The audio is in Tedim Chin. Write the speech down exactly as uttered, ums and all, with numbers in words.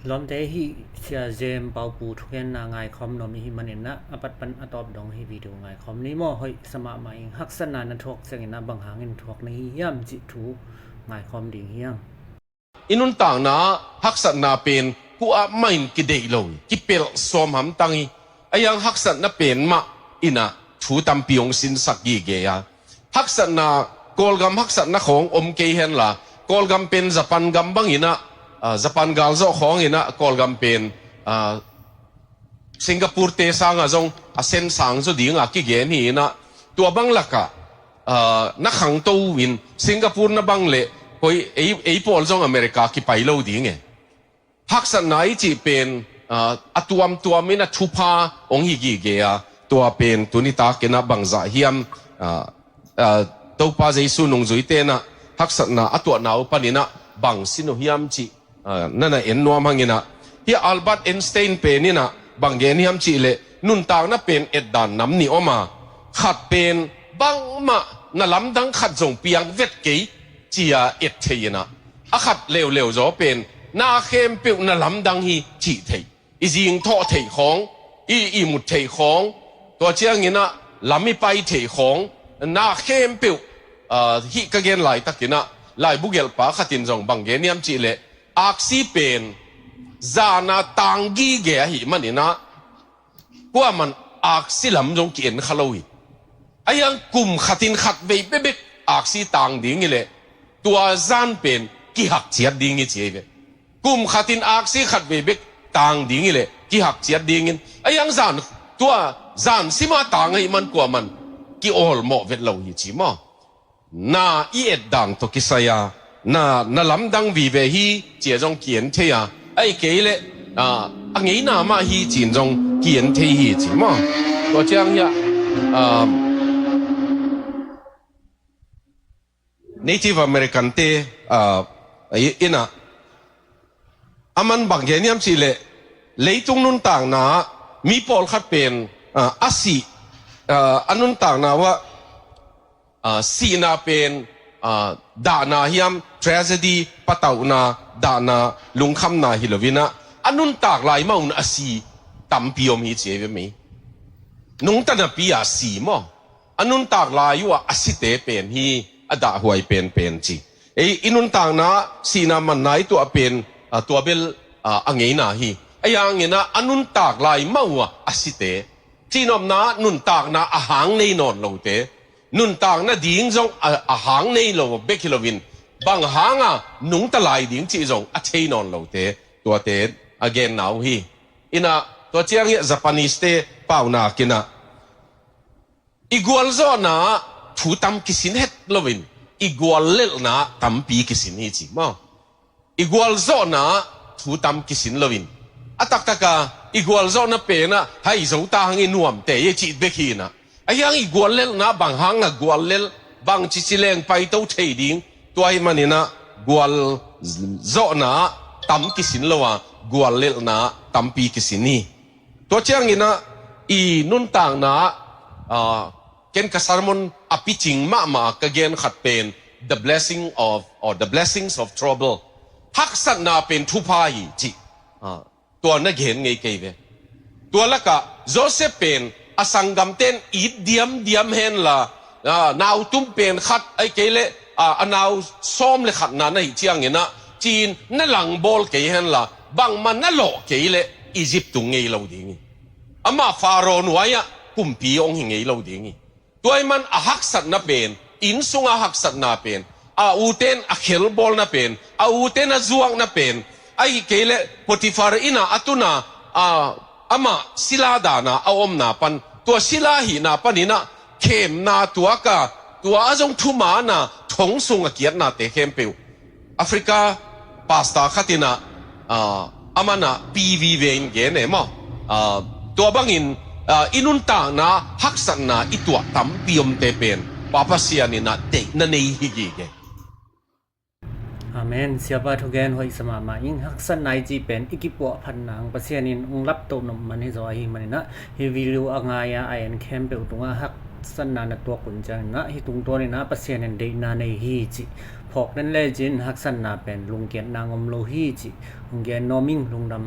Lawmte, hih Sia Jem Paupu thugenna ngaikhawm nuam i hih maninah a pat pan a tawp dong hih video ngaikhawm ni maw. Hoih sa mahmah ing. Haksatna na thuak cianginah bang hangin thuak na hi hiam cih thu ngaikhawm ding hi hang. I nuntakna haksatna pen kua mah in kideih lo hi, kipelh sawm hamtang hi. A hiang haksatna pen mah inah thu tampi hong sinsak gige a, haksatna, Kawlgam haksatna khawng om kei henla, Kawlgam pen Japan gam banginah, ah, Japan galzawh khawnginah Kawlgam pen, ah, Singapore te sangah zong a sen sang zaw dinga kigen hi inah, tua bang lakah, ah, na khangto in Singapore na bang leh koi ei, ei pawl zong America kipai lo ding e. Haksatna i cih pen, ah, a tuamtuam in a thupha hong hi gige a, tua pen tuni takinah bangzah hiam, ah, ah, Topa Jesu nungzuite inah haksatna a tuahna uh paninah bang sin uh hiam cih, ah, na na en nuam hanginah. Hih Albert Einstein pen inah bang gen hiam cih leh, nuntakna pen etdan nam nih om a, khat pen bangmah na lamdang khat zong piang vet kei cia et thei inah, a khat leuleu zaw pen na khempeuh na lamdang hi cih theih, i zingthawh theih khawng, i ihmut theih khawng, tua cianginah lam i pai theih khawng, na khempeuh, ah, hih ka gen laitakinah laibu gelhpa khatin zong bang gen hiam cih leh, aksi pen zana tang gige ahih maninah kuaman aksi lam zong ki-en kha lo hi. A hiang kum khatin khat vei bekbek aksi tang ding hi leh, tua zan pen kihak ciat ding hi ci hi ve. Kum khatin aksi khat vei bek tang ding hi leh kihak ciat dingin, a hiang zan, tua zan sima tang ahih man kuaman ki-awlmawh vet lo hi ci maw. Na i etdan tawh kisai a, na, na lamdang vive hi cia zong ki-en thei a, ahih kei leh, ah, a ngeina mah hi ci-in zong ki-en thei hi ci maw. Tua ciang hiah, ah, Native American te, ah, i, inah, a man bang gen hiam cih leh, leitung nuntakna ah mi pawlkhat pen, ah, a sih, ah, a nuntakna uh ah, ah, sihna pen, ah, dahna hiam, tragedy, patauhna, dahna, lungkhamna hi loinah, a nuntak lai mah un a si tampi om hi ci hi ve mei. Nungta napi ah si maw. A nuntak lai uh ah a site pen hi a dahhuai penpen ci. Ei, i nuntakna sihna manna i tuah pen, ah, tua bel, ah, a ngeina hi. A hianginah a nuntak lai mah uh ah a site, cihnopna nuntakna a hang nei nawn lote, nuntakna ding zong a, a hang nei lo bek hi loin, bang hanga nungta lai ding cih zong a thei nawn lote, tuate a genna uh hi. Inah, tua ciang hiah Japanese te paunak inah, i gualzawhna ah thu tam kisin het loin, i guallelhna ah tampi kisin hi ci maw. I gualzawhna ah thu tam kisin loin, a taktaka i gualzawhna penah hai zo ta hang i nuamte i cih bek hi inah. A hiang i guallelhna ah bang hanga guallelh, bang cici leng paito thei ding, tua ahih maninah gualzawhna ah tam kisin lo a, guallelhna ah tampi kisin hi. Tua cianginah i nuntakna ah, ah, ken ka sermon a picing mahmah ka gen khat pen the blessing of, or the blessings of trouble. Haksatna pen thupha hi cih, ah, tua na gen ngei kei ve. Tua lakah Joseph pen a sanggamten it diamdiam henla, ah, nautum pen khat ahih kei leh, ah, a nau sawm le khatna na hih cianginah ci-in na langbawl kei henla, bangmah na lawh kei leh Egypt tung ngei lo ding hi. Amah Pharaoh nuai-ah kumpi hong hi ngei lo ding hi. Tua ahih man a haksatna pen, inn sunga haksatna pen, a uten a khelbawlna pen, a uten a zuakna pen, ahih kei leh Potiphar inn ah a tuna, a, amah sila dana a omna pan, tua sila hihna paninah khemna tuaka, tua a zong thumaana thong sunga kiatnate khempeuh. Africa pastor khat inah, ah, a manah P V V in gen e maw. Ah, tua bangin, ah, i nuntakna haksatna i tuah tampi omte pen Pa Pasian inah deihna nei hi gige. Amen. Siapa thugen hoih sa mahmah ing. Haksatna i cih pen i kipuahphat nang Pasian in hong laptoh nop man hi zaw ahih maninah, hih video a ngai-a a en khempeuh tungah haksatna na tuak un cianginah, hih tungtawninah Pasian in deihna nei hi cih phawk den lecin haksatna pen lungkiat nang om lo hi cih hong gen nuam ing. Lungdam.